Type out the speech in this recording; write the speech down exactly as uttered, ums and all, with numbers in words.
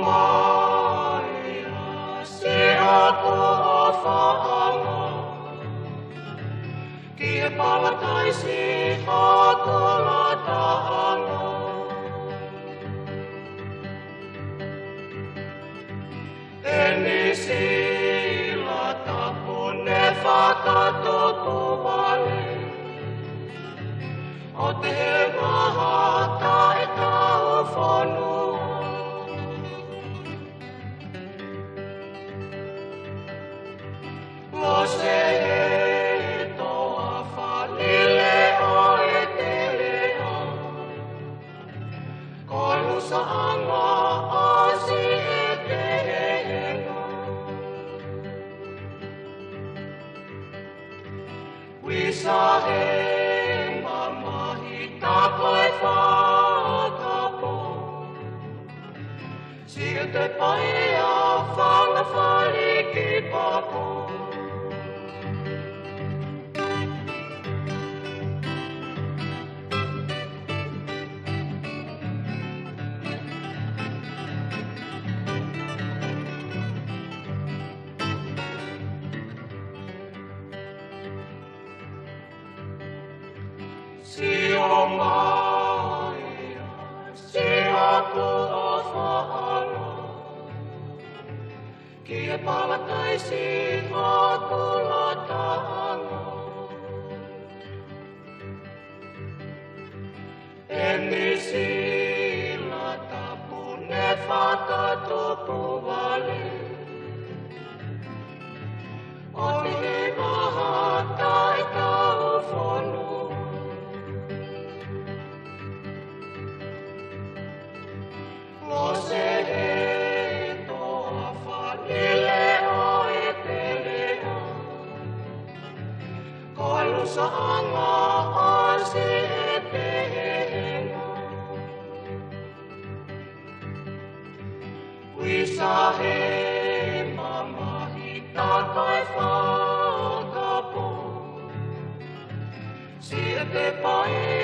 Mai ā siʻoku ʻofaʻanga ki he palataisi hoku lātanga. ʻEni sila tapu ne fakatupu vale ʻo te he maha taʻetau fonua. Ko Sehe toafa lile ʻo e teleʻa, ko Lusaʻanga ʻo Siʻetehehena. Wisa he mamahi ta ko e fakapō, Siʻete Paea fanga fali ki pako. Sio mai ā siʻoku ʻofaʻanga ki he palataisi hoku lātanga. ʻEni sila tapu ne fakatupu vale ʻo te he maha taʻetau fonua. Ko Sehe toafa lile ʻo e teleʻa, ko Lusaʻanga ʻo Siʻetehehena. Wisa he mamahi ta ko e fakapō, Siʻete Paea